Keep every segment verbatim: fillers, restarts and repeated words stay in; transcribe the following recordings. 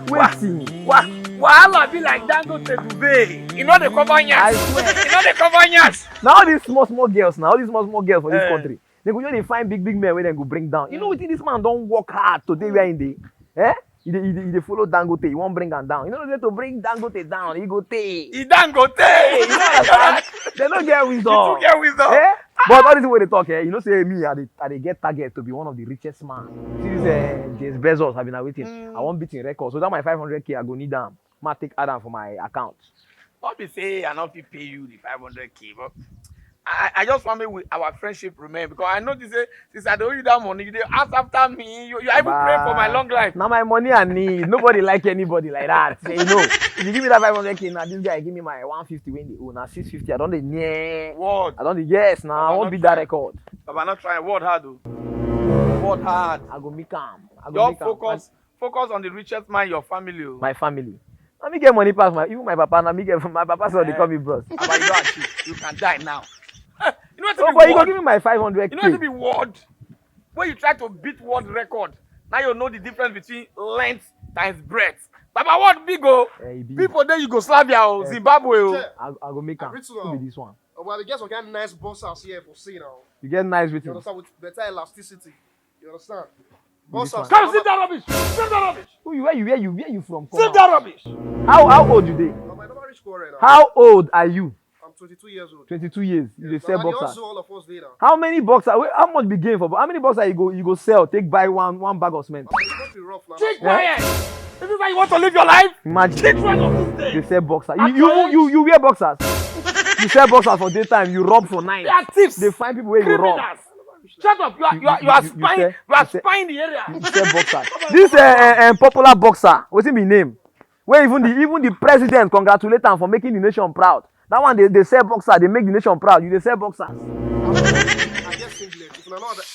Wetin? Wa- Wahala be like Dangote Dubai. E no dey cover nyash. E no dey cover nyash. Na all these small small girls na all these small small girls for this country, dem go just dey find big big men wey dem go bring down. You know wetin this man don work hard to dey where he dey? Eh? He dey he dey he dey follow Dangote, he wan bring am down. You no know say to bring Dangote down, he go tey. E Dangote. You know what I'm saying? Dem no get wisdom. You too get wisdom. Eh? But all this wey dey talk, eh, you know say me, I dey I dey get target to be one of the richest man. See this uh, James Bezos, I been waiting. Mm. I wan beat him record. So that my five hundred k, I go need am. Ma take add am for my account. No be say I no fit pay you the five hundred k, but I, I just want make we, our friendship remain because I notice say since I dey owe you that money, you dey ask after me. You, you are even praying for my long life. Na my money I need. Nobody like anybody like that. Say, you know, if you give me that five hundred k now, this guy give me my one fifty wey he dey owe. Na six fifty. I don dey near. What? I don dey, yes, now I wan beat that record. Baba, not try. What hard o? What hard? I go make am. I go make am. Just focus. Focus on the richest man in your family o. My family. Na me get money pass my, even my papa, na me get, my papa sef dey call me bros. Baba, you don achieve. You can die now. You know wetin be world? Oh boy, you go give me my five hundred k. You know wetin be world? When you try to beat world record, now you know the difference between length times breadth. Baba, world big o. Eh, e big. People dey Yugoslavia o, Zimbabwe o. Check. I, I go make am. Who be this one? Oh, but I get some kind of nice boxers here for see now. You get nice wetin? You understand? With better elasticity. You understand? Boxers. Come see that rubbish. See that rubbish. Who you? Where you? Where you? Where you from? See that rubbish. How how old you dey? But my number reach quarrel now. How old are you? I'm twenty-two years old. Twenty-two years. You dey sell boxer. All of us dey now. How many boxer? Wait, how much be gain for? How many boxer you go you go sell? Take buy one one bag of cement. Keep quiet. This is how you want to live your life? Imagine. Take one of these days. They sell boxer. You you you, you wear boxers. You sell boxers for daytime. You rob for night. They are thieves. They find people where you rob. Criminals. Shut up! You are you are you are spying. You are spying the area. You sell boxer. This uh, uh, popular boxer, wetin be name? Wey even the even the president congratulate am for making the nation proud. That one dey dey sell boxer, dey make the nation proud. You dey sell boxer. I get singlet. If una know that.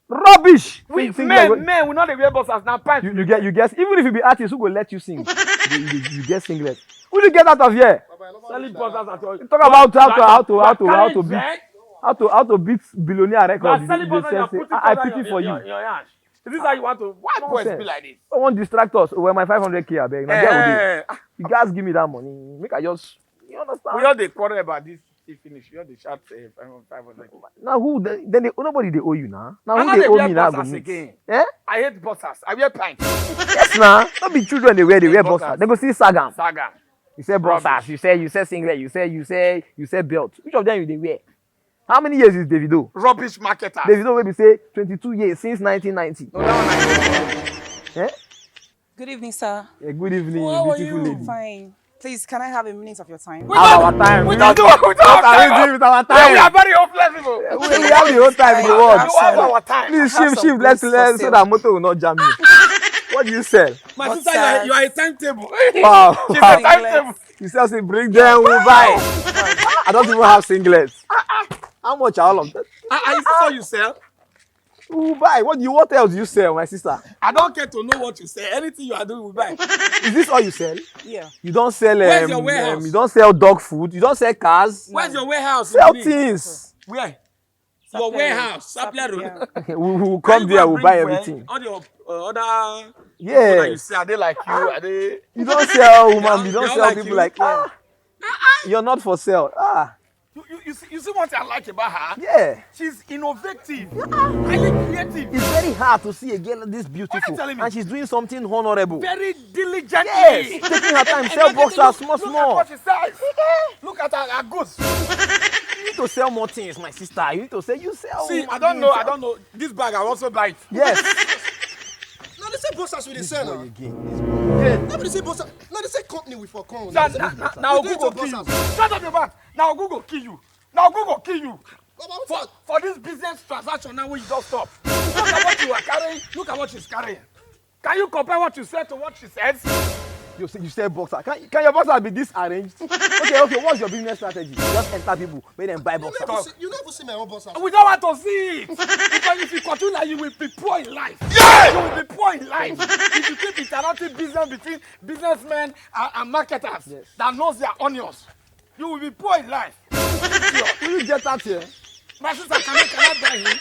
Rubbish. We men men we no dey wear boxers na pants. You, you get you get even if you be artist who go let you sing? You, you, you get singlet. Who you get out of here? Selling boxers at all. You talk about how to how to how to how to beat how to how to beat billionaire record. You dey sell say I pity for you. Is this how you want to? Why boys be like this? I wan distract us. Well, my five hundred k abeg. Na there we dey. You guys give me that money. Make I just you understand? We all dey quarrel about this. He finish. You all dey shout say five hundred. Now who then they, nobody dey owe you now. Now who dey owe me now go meet? Eh? I hate boxers. I wear pants. Yes now. No be children dey wear dey wear boxers. They go see sagam. Sagam. You say boxers. You say you say singlet. You say you say you say belt. Which of them you dey wear? How many years is Davido? Rubbish marketer. Davido wey be say twenty-two years since nineteen ninety. No, that one I know. Eh? Good evening, sir. Yeah, good evening, beautiful lady. Fine. Please, can I have a minute of your time? Have our time. We don't do what we don't. What are we doing with our time? We are very hopeless people. We, we have the whole time in the world. You have our time. Please shift, shift. Let's let's so that motor will not jam you. What do you sell? My sister, you are, you are a timetable. Wow. She's a timetable. You sell say bring them, we buy. I don't even have singlets. How much are all of them? Are, are you sure you sell? Who buy? What do you what else do you sell, my sister? I don't care to know what you sell. Anything you are doing, we buy. Is this all you sell? Yeah. You don't sell um, um, you don't sell dog food, you don't sell cars. Where's your warehouse? Sell things. Where? Your warehouse, Sapler Road. We will come there, we'll buy everything. All your uh, other yes. You say, are they like you? Are they? You don't sell woman, you don't sell people like ah. You're not for sale. Ah. You, you, you, see, you see what I like about her? Yeah. She's innovative, yeah. Highly creative. It's very hard to see a girl this beautiful and she's doing something honorable. Very diligently. Yes. Taking her time, sell boxers small, small. Look at what she sells. Look at her, her goods. You need to sell more things, my sister. You need to sell. You sell. See, I don't know. I don't know. This bag, I also buy it. Yes. Now they say boxers with the sell. Again. This boy. Yeah. Now they say boxers. Now they say company we for come. Now, now, now, Google kill you. Shut up your mouth. Now Google kill you. Now Google kill you. For, for this business transaction now when you don't stop. Look at what you are carrying. Look at what she's carrying. Can you compare what you said to what she says? You say you sell boxer. Can, can your boxer be this arranged? Okay, okay. What's your business strategy? Just enter people, make them buy boxer. You never see my own boxer. We don't want to see it. Because if you continue like you will be poor in life. Yeah! You will be poor in life. If you keep interrupting business between businessmen and, and marketers that knows their onions. You will be poor in life. Will you get out here? My sister, can I, can I buy him?